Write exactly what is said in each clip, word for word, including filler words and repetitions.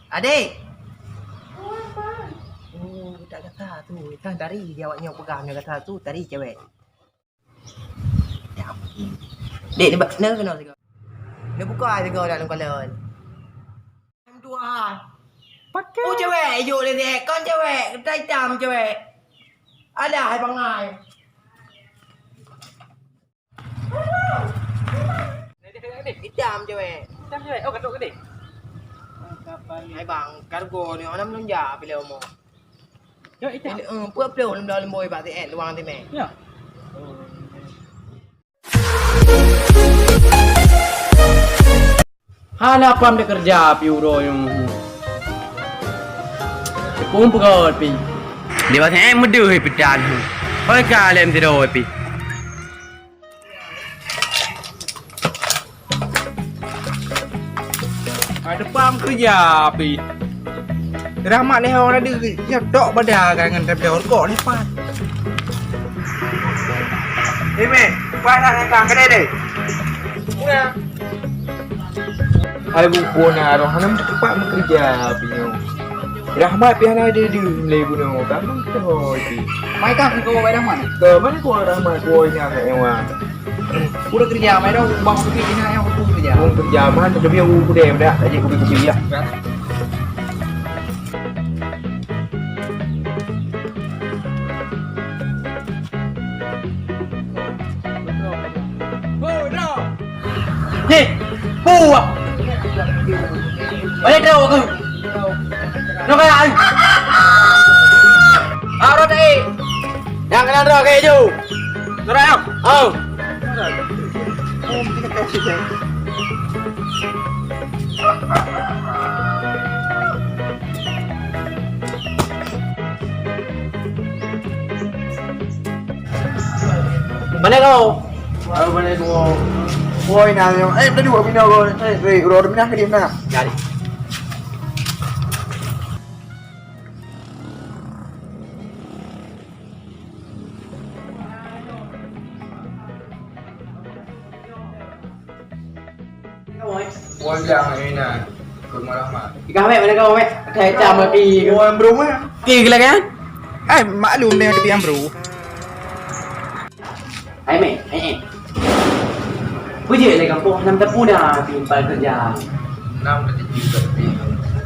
Adék! Oh, tak gata tu. Kan tadi di awak nyoe peugah nyoe gata tu, tadi cewek. Dek, ni bak, ni kena sigo. Ni buka sigo dalam kolon. Em tua. Pakai. Oh, cewek, juk le dek. Kon cewek, kita hitam cewek. Alah, hai bangai. Hitam cewek. Hitam cewek. Oh, katuk gede. Hai bang, kargo ni orang belanja bila umur. Yo, hitam. Bila, eh, puluh puluh lemboi bak T N luang sini. Ya. Hana pam dikeureuja pih uroe nyoe. Teupeue peugöt pih. Di watèe meudeuh pih tan. Hôi ka lem sidroe pih. Ada pam keureuja pih. Rahmat lé hong na deuh, ya tok bada kan ngon tabda rukok ni pat. Eh, meh, pat nak datang kedai deh. Hai buku na roh hanam tepat bekerja bingung. Rahmat pih hana ada deuh mulai bunoe ka meutuhôi pih. Mai kah keu Wai Rahmat? Keu mana keu Wai Rahmat? Keu Wai nyan kat nyawa. Udah kerja mai dah, bang kupi kena yang aku kerja. Aku kerja man, tapi aku kuda dah, tak jadi kupi-kupi ya. Hei, puah. Balik dah aku. Nyokai ai. Arot ai. Yang kena roh kayak hijau. Nurah, oh. Mana kau? Aku mana kau? Woi, nanya. Eh, tadi buat bina kau. Eh, weh, udah, udah bina ke dia bina? Jadi. Wajang ina ke marah mak. Tiga mek mana kau mek? Kayak cam api. Oh, yang bro mah. Oke, gila kan? Eh, maklum dia tapi yang bro. Hai, meh, hai, eh. Peujeuet lé gampông nam tapuna timpal keureuja. Nam teuju tapi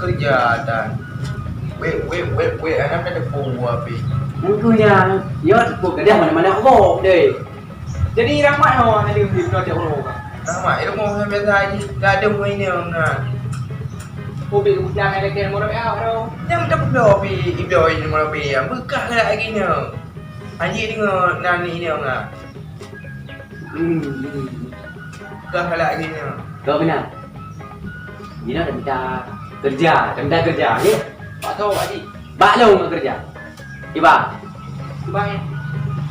keureuja dan wek, wek, wek, wek, nam tadepu api. Engkau ya, ya, tepuk gadah mana-mana Allah deh. Jadi Rahmat ho na deuh di Pulau Jawa. Rahmat, ilmu biasa aja, tak ada main dia. Ubik kebutuhan ada ke murah ya, bro. Yang tak perlu api, iblis ini murah api. Bekah lagi ni. Anjing dengar nani ni ngah. Hmm, hmm. Kah halak lagi nyoe. Kau beuna. Nyoe dah minta kerja, dah minta kerja, ya? Pak Tho, Pak Ji. Bak lôn keureuja. Kiban. Kiban, ya?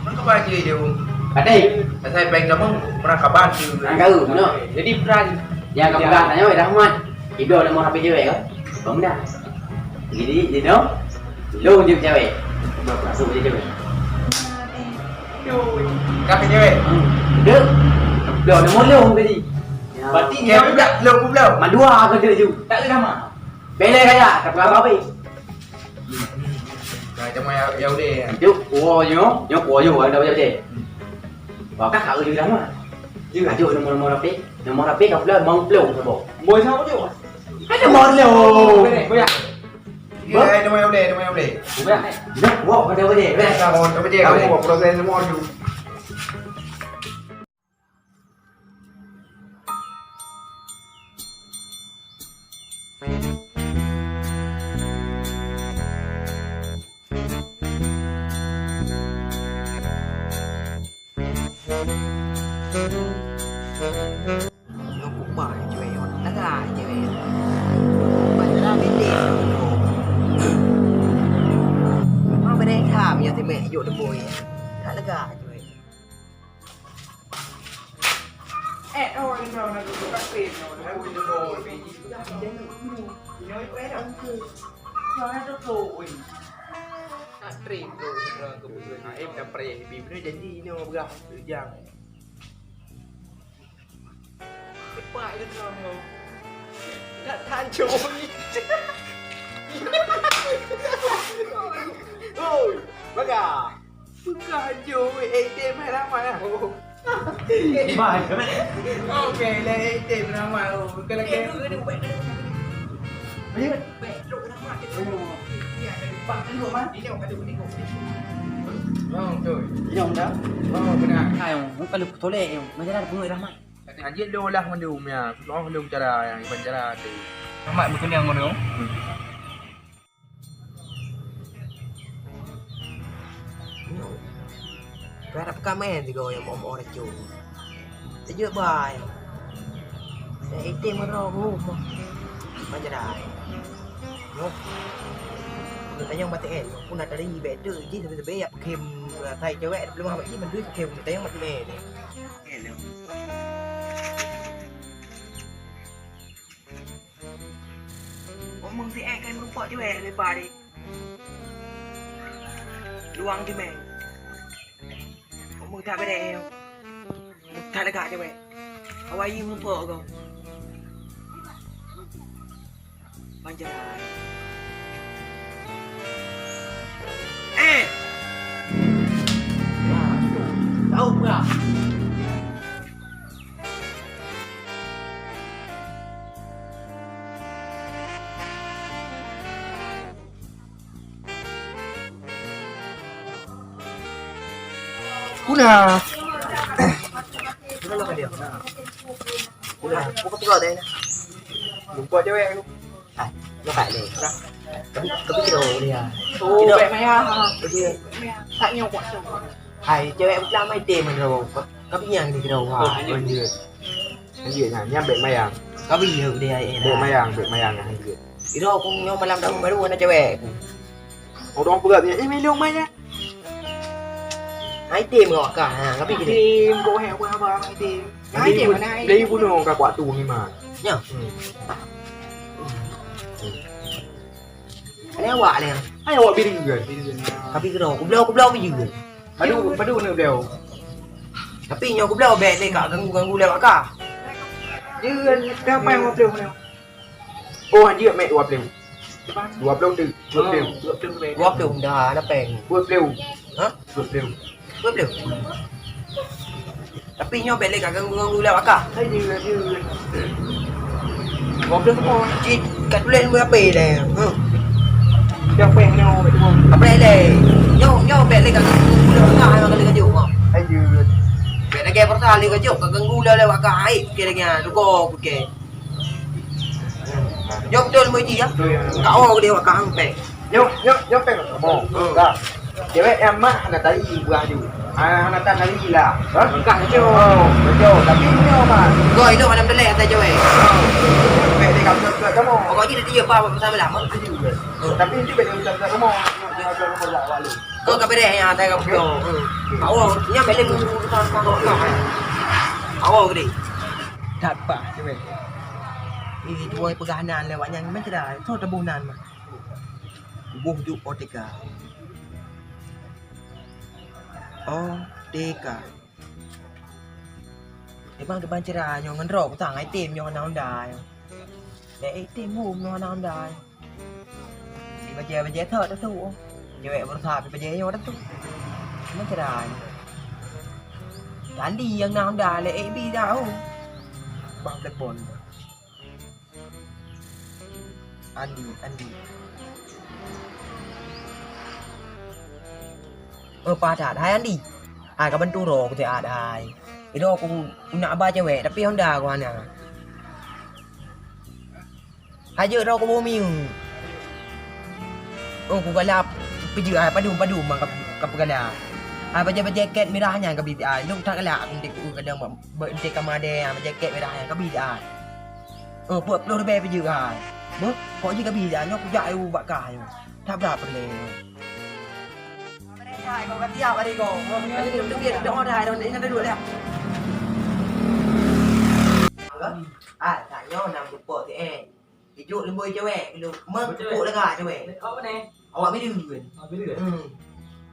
Mana kiban je dia, Bung? Katai. Asai bank kamu, pernah kaban je. Angkau, no. Jadi, peran. Yang kamu pegang tanya, Rahmat. Ibu ada mau H P cewek, kan? Pemuda. Jadi, you know, lôn je cewek. Masuk je cewek. Kah cewek? Hmm. Dek. Dah, dah mau lôn tadi. Ya. Berarti dia pula, lôn pula. Madua ke tu, tu. Tak ada nama. Bela kaya, tak apa-apa. Nah, cuma ya, ya udah ya. Itu, kuah nyo, nyo kuah nyo, ada macam tu. Wah, kah kau je nama. Ya. Ajuk nomor-nomor H P. Nomor H P kau pula mau belum, sabo. Boy siapa tu? Ada Marlo. Boy. Ya, ada main boleh, ada main boleh. Bukan. Dah, wow, ada boleh. Dah, dah, dah, dah, dah, proses semua tu. Ngon kupa cewek nyoe, lagak cewek nyoe. Kupa cara bendek nyoe. Memang bendek ham nyoe simek juk debui. Tak lagak cewek. Eh, oh, ini orang nak duduk kat sini. Nak duduk kat sini. Ini orang nak duduk. Nak trip tu, kita kebutuhan. Naim dah preh, bibir janji ini orang berah, jang. Cepat itu terang tu. Tak tanjung. Bah, oke, lé, eh, beurama, oh, bukan lagi. Ayo. Oh, betul. Iya, dah. Oh, benar. Ayo, kalau betul, eh, macam mana pun rahmat. Anjir lo lah mandum ya. Oh, lo cara yang iban cara tu. Rahmat betul yang ngono. Nyoe, keu harab kamoe sigoe nyang meu-meu reco. Teujeuet bai. Nyang item meurok rumoh. Panjai. Nyoe. Tanyong batée, pun na tadi bèk teuk jih sabe-sabe ya peukem sai cewek, belum abah jih mandui peukem tanyong batée. Omong si eh kai meureumpok cewek leubeh deh. Luang jimeng. Omong tak bereh. Tak lega cewek. Awai meureumpok kau. Panjai. Eh. Tahu pula. Kuna. Kuna, buka tiga deh. Lupa cewek tu. Ah, nampak ni. Tapi, tapi kira boleh ya. Oh, baik maya. Okey. Tak nyok kuat tu. Hai, cewek beutama item man droe. Ka-, kabi nyang di droe. Ha, lanjut. Lanjut nyan, nyan bèk mayang. Kabi ya udah ya. Bèk mayang, bèk mayang nyan lanjut. Di droe kong nyoe malam tahun baru ada cewek. Orang peugah dia, "Eh, melong mai ya." Hai item kau kah. Ha, kabi gini. Item kau hai apa apa item. Hai item mana hai? Dari bunuh kau kuat tu ni mah. Ya. Hmm. Ada awak ni. Hai awak biri kan. Tapi kena kubloe kubloe biji kan. Padu padu ni beliau. Tapi nyoe kubloe bèk lé ka ganggu-ganggu lé wak kah. Dia kan dah main wak beliau ni. Oh, anjir mek wak beliau. Dua puluh tu. Dua puluh. Dua puluh dah ada peng. Dua puluh. Ha? Dua puluh. Dua puluh. Tapi nyoe bèk lé ka ganggu-ganggu lé wak kah. Hai dia dia. Goblok semua. Cit kat tulen berapa dah? Hmm. Siapa yang nyoe kat semua? Apa lé? Nyoe nyoe bèk lé ka ganggu-ganggu lé wak kah, memang kena kajut. Hai dia. Bèk lagi perasaan lé kajut ka ganggu lé wak kah. Hai, kira dengan duko kuke. Nyoe beutôi leumo jih ya. Ka o geude wak kah ampé. Nyoe, nyoe, nyoe pèng kamoe. Hmm. Dah. Cewek nyang mat hana tari buah ju. Hana, hana tan tari lah. Ha? Kah nyoe. Oh, betul. Tapi nyoe mat. Goi tu hana teuléh atai cewek. Ha. Cewek di kampung tu kamoe. Pokok jih dia apa apa sama lah. Tapi nanti bagi kita kamoe. Dia ada kamoe lah lalu. Kau ka beres nyang atai kampung. Hmm. Awak nyang balik guru kita sekarang. Awak gede. Tak apa, cewek. Ini dua peugah nan lewat nyang macam dah. So tebuh nan mah. Boh juk O T K. O T K. Memang keuban cara nyoe ngon droe kutang item nyoe hana Honda nyoe. Lé item hom nyoe hana Honda nyoe. Di bajèe-bajèe thot tu. Jawèk berusaha pi bajèe nyoe tu. Memang cara nyoe. Tadi nyang na Honda lé A B dah hom. Bah telepon. Andi, Andi. Oh, padat hai Andi. Hai ka bantu ro ku siat hai. Iro ku, ku nak ba cewek tapi Honda ku hana. Hai jeuet ro ku bumi. Oh, ku galak pijeuet hai padum-padum ka, ka peugala. Hai bajèe-bajèe ket mirah nyan ka bi siat. Lôn that galak ku kadang ba, ba, ka madé hai bajèe ket mirah nyan ka bi siat. Oh, peuet ploh ribèe peujeuet hai. Beuh, kok jih ka bi dah nyoe kujak ayu bak kah nyoe. That brat peureulèe. Hai, kau ka tiap hari kau. Kau ni duduk dia, duduk dah, dah, dah, dah, dah, dah. Ah, tak nyoe nam pupuk tu eh. Ijuk lemboi cewek dulu. Mengkuk lega cewek. Apa ni? Awak bidun. Awak bidun? Hmm.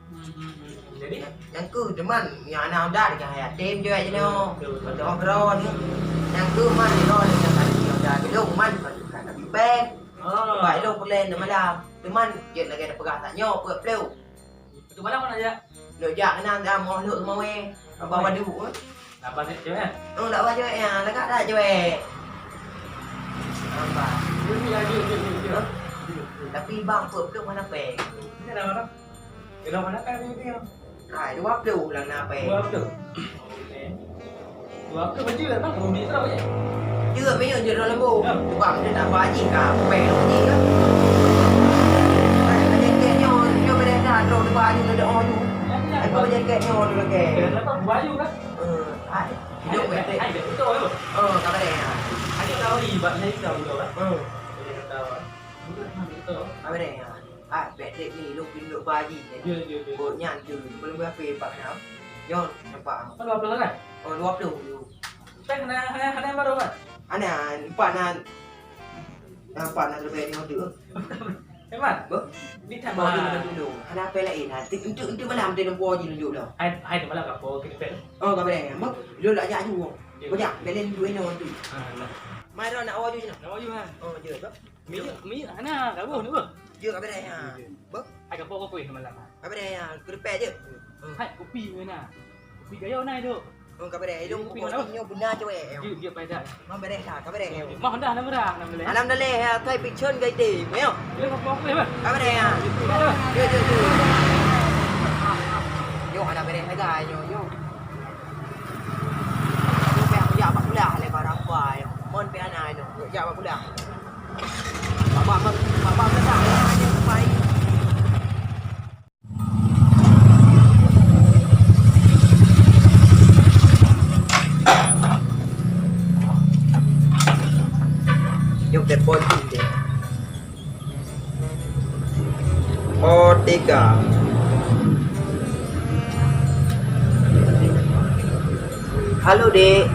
Hmm, hmm, hmm. Jadi? Nyang keu teman, nyang anak muda dengan yatim cewek je no. Betul, betul. Betul, betul. Nyang keu man, no, dengan tadi muda belum man, bukan tapi peng. Ah. Baik lo pulai nak malam. Teman, je lagi ada pegang tak nyok, peuet puluh. Betul malam mana aja? Lo jak kena dah mau lo mau eh. Apa badu eh? Abang cewek, eh? Oh, tak abang cewek, ya. Lagak tak cewek? Abang. Tapi bang, peue-peue mana pèng? Ini dah mana? Dah mana pèng ni? Hai, dua puluh lah na pèng. Dua puluh. Okey. Dua puluh baju lah, bang. Dua puluh liter apa je? Jeuet miyueb jeuet dalam lembu. Ya. Sebab dia tak baju kah, pèng lagi kan. Hai, baju kek nyoe, nyoe boleh dah, terus dua baju dah ada nyoe. Ya, ya. Aku baju kek nyoe dulu, kek. Kenapa baju kan? Eh, hai. Hidup hai, betul. Hai, betul tu. Oh, tak boleh, ya. Hai, tak boleh, bak saya tak boleh, bang. Hmm. Boleh kata, bang. Betul, betul. Tak boleh, ya. Ah, bèk trép ni, lôn peuduek bak jih. Ya, ya, ya. Buet nyan tu, belum berapa empat enam. Nyoe, nampak. Oh, dua puluh kan? Oh, dua puluh tu. Kan hana, hana, hana baru kan? Hana, empat enam. Nampak nak lebih ni tu. Hemat? Beuh? Ni tak mau. Hana apa lain. Ha, tu, untuk, untuk malam tu nampak je tunjuk dah. Hai, hai, malam apa? Kita pen. Oh, kau boleh. Beuh, lu nak ajak aju. Ya. Kau jak, belen duit nyoe tu. Ha, nah. Mai dah nak awak aju je nak. Nak awak aju, ha. Oh, je, beuh. Minyak, minyak hana, dah boh ni, boh. Ya, kat bedai, ha. Boh? Hai, kapok kau kuih malam, ha. Kat bedai, ha. Keripik je. Hmm. Hai, kopi mana? Kopi gayo na, Dok. Oh, kat bedai. Kopi mana? Kopi nyoe beuna cewek. Dia, dia pada. Mam bedai, ha. Kat bedai. Mah dah, nama dah, nama dah. Alhamdulillah, ya. Kai pichon gai deh, yo. Dia mau kuih, bang. Kat bedai, ha. Ya, ya, ya. Yo, ada bedai sagai, yo, yo. Jak bak kulah lé barang pai. Mon pi hana nyoe, jak bak kulah. Bak, bak, bak, bak, bak, bak. Jom telepon tu je. O tiga. Halo, Dek.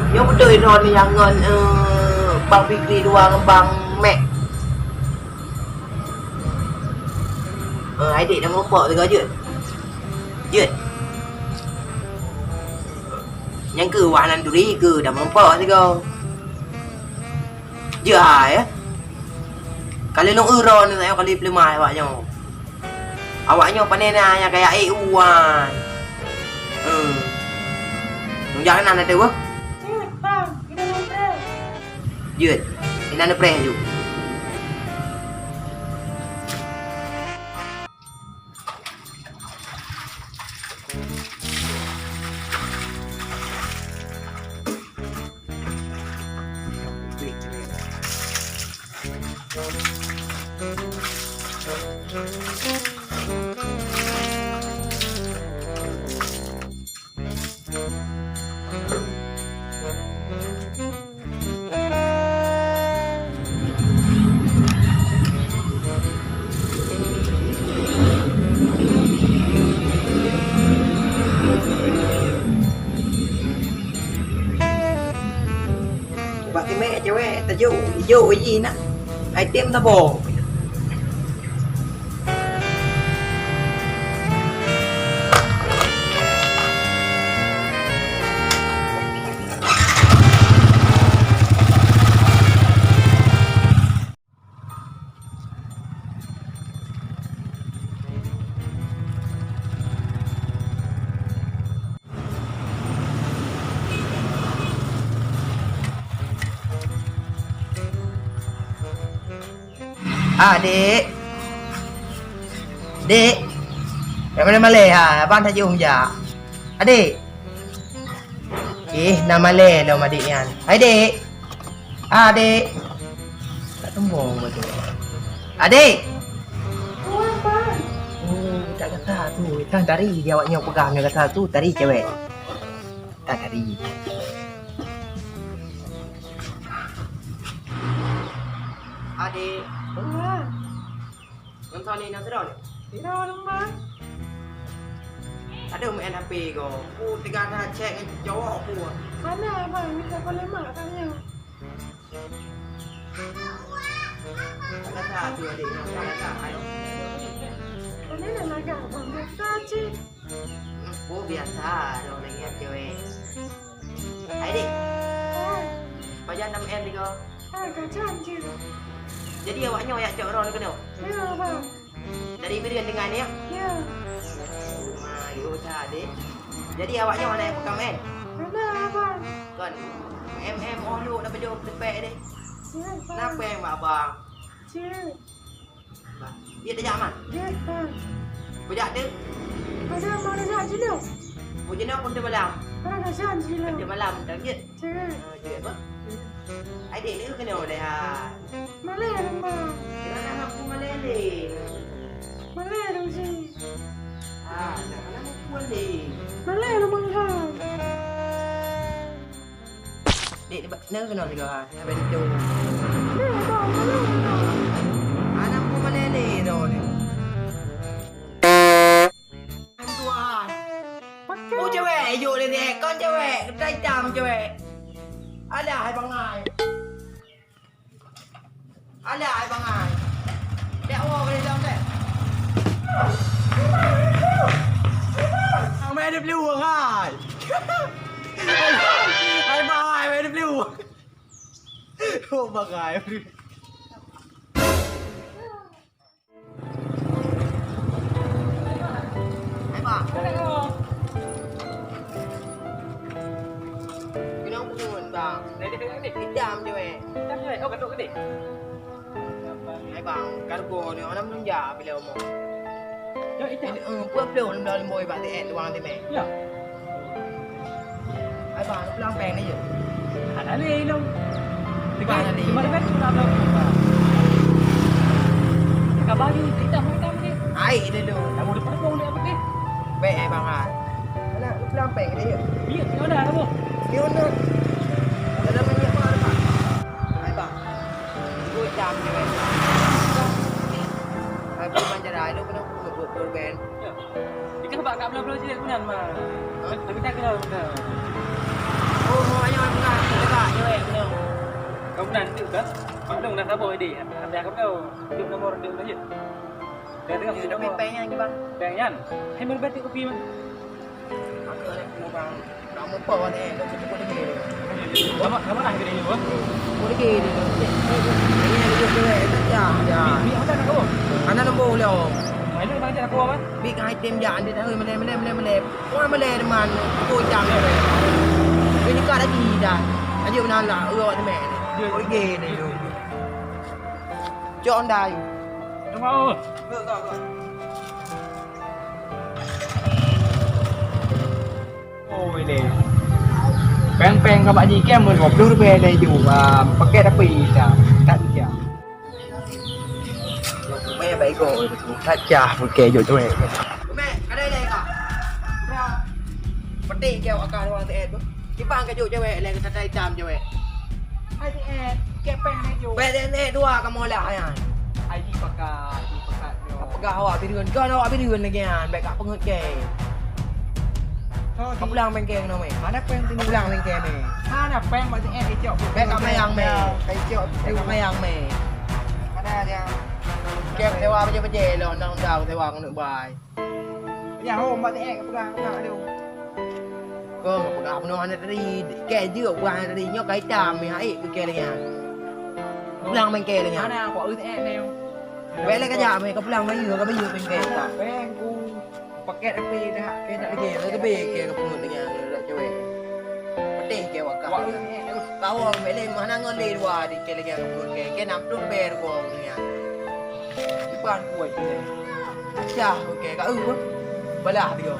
Nyoe beutôi droeneuh nyang ngon, eh, Bang Fikri dua ngon Bang Mek? Eh, hai Dek, dah meurumpok sigoe jeuet? Jeuet. Nyang keu wah nan turi keu dah meurumpok sigoe. Jeuet hai, eh. Ka lheueh lôn uroe nyoe, ka lheueh peuleumah awak nyoe. Awak nyoe pane na nyang kaya ék uwan. Hmm. Nujak keunan ateueh boh? Jeuet, bang. Inan neupreh. Jeuet. Inan neupreh ju. Bak kimek cewek tajok ijok iji nak. Item tabo. Ah, Dek. Dek. Jak malèe-malèe, ha, abang tajak jak. Adek. Eh, na malèe lom adek nyan. Hai, Dek. Ah, Dek. Tak tembong betul. Adek. Wah, Bang. Oh, tak kata tu. Kan tadi dia awak nyoe peugah nyoe kata tu, tadi cewek. Tak tadi. Adek. Wah. Nonton ni, nonton. Tidak, Bang. Aduh, main H P ko. Ku tengah dah chat ngon cowok ku. Mana, Bang? Minta kau lemak tanya. Ada satu adik yang salah tak? Ayo. Mana nak lagak, Bang? Biasa je. Oh, biasa. Ada orang yang cewek. Hai, Dik. Hai. Pajan enam M tiga. Hai, kacang je. Jadi, awak nyoe yak cok rong keunoe? Ya, Bang. Dari Bireuen dengan, ya? Ya. Rumah, yuk, dah, Dik. Jadi awak nyoe hana peukam, eh? Hana, Abang. Kon, em-em oh lhok na beujôh teupèk deh. Jeuet, Bang. Kenapa, em, Abang? Jeuet. Bah, dia tajak, Man? Jeuet, Bang. Kujak tu? Ada, Bang, ada jinoe. Oh, jinoe pun teumalam? Ada, ada jinoe. Teumalam, dah jeuet? Jeuet. Ah, jeuet, Bang. Ai, dek, ni kena oleh, ha. Malèe lôn, Bang. Kena nak aku malèe ni. Malèe lôn sih. Ah, nak, nak aku ni. Malèe lôn, Bang, ha. Dek, ni ba-, ni kena tiga, ha. Sampai tu. Ni, Bang, malèe lôn, Bang. Anak aku malèe ni, tu ni. Tuhan. Pakai. Oh, cewek, yuk ni, kon cewek. Kita hitam, cewek. Alah, hai bangai. Alah, hai bangai. Dak wo kali dong dek. Ang main di peluang, hai. Hai bangai, main di peluang. Oh, bangai. Hai, Bang. Kenapa pun, Bang? Hitam je, weh. Hitam je, weh. Oh, kandung gede. Hai, Bang. Kargo ni, orang belum jak bila umur. Ya, hitam. Eh, eh, pun belum, belum, belum, boy, Bang, T N, tuang, T N. Ya. Hai bang, pulang pèng ni je. Ada lé ilong. Bang, ada lé. Cuma kan sudah belum. Ka bagi kita hitam ni. Ai dulu. Kamu di perpung ni apa ni? Baik, hai bang, ha. Alah, pulang pèng ni je. Iya, ada kamu. Dia mana? Dalam ni apa, Bang? Hai bang. Dua jam je, bang. Hai bang, manjara lu kena dua puluh ben. Ya. Ikah bak kat belah-belah je, Gunan, ma. Hah? Tapi tak kenal, Gunan. Oh, mau ayo, Gunan. Kita tak cewek, Gunan. Kau Gunan, tu kan? Mak Long dah sabar, dek. Ada apa kau? Duduk nomor, duduk aja. Dah tengok. Dia dah peng nyan, bang. Peng nyan. Hai, mana batik kopi, man? Aku ada penuh, bang. Kamu bawa ni, kau cukup lagi. Lama, lama dah gini, bang? Cukup lagi ni. Ini yang duduk cewek, tak jah, jah. Ni, ni, ada nak kau? Anak nombor, lo. Mana bang, ada nak kau, bang? Bik hai tem jak, dia tahu, mana, mana, mana, mana. Wah, malèe teman, kujang ni. Ini ka lagi dah. Ajuk beuna lah, urok teman. Ya. Pergi ni tu. Cok anda ayu. Tunggu. Go, go, go. Oh, ini. Peng-peng ka bak jikem dua puluh ribèe dah ju. Ah, paket apa ida? Tak ida. Meh baik go. Kacah pakai jok cuek. Meh, kada ada ka. Petik ke awak kan orang tu. Kibang ka jok cuek, lain kata hitam cuek. Hai, eh, kepeng ni jok. Baik, eh, dua kamu lah, ya. Ai, pakai, pakai. Peugah awak bireuen, kon awak bireuen lagi nyan, bèk ka peungeut kèe. Ka pulang bengkeng nyoe, meh. Hana peng sini pulang bengkeng, meh. Hana peng, maksud eh, icok. Bèk ka mayang, meh. Ka icok. Bèk ka mayang, meh. Mana dia? Kèe sewa bajèe-bajèe lôn, undang-undang sewa keuneuk bai. Ya, ho, maksud eh, peugah, peugah, aduh. Kau peugah bunoe hana tadi, kèe jeuet buah hana tadi, nyoe ka itam, meh, hai, keu kèe lagèe nyan. Pulang bengkeng lagèe nyan. Hana, kok eh, eh, neu. Bèk lé ka jak, meh, ka pulang bayeue, ka bayeue bengkeng. Hana, peng ku. Paket api dah, kèe tak lagi, lagi lebih kèe ka pungut dengan dak cewek. Pedih kèe wakah. Wah, eh, eh. Kawong bèk lé, mana ngon lé dua di kèe lagi ka pungut kèe. Kèe enam puluh ber kong dengan. Iban kuat kèe. Acah kèe, ka eu. Balah tiga.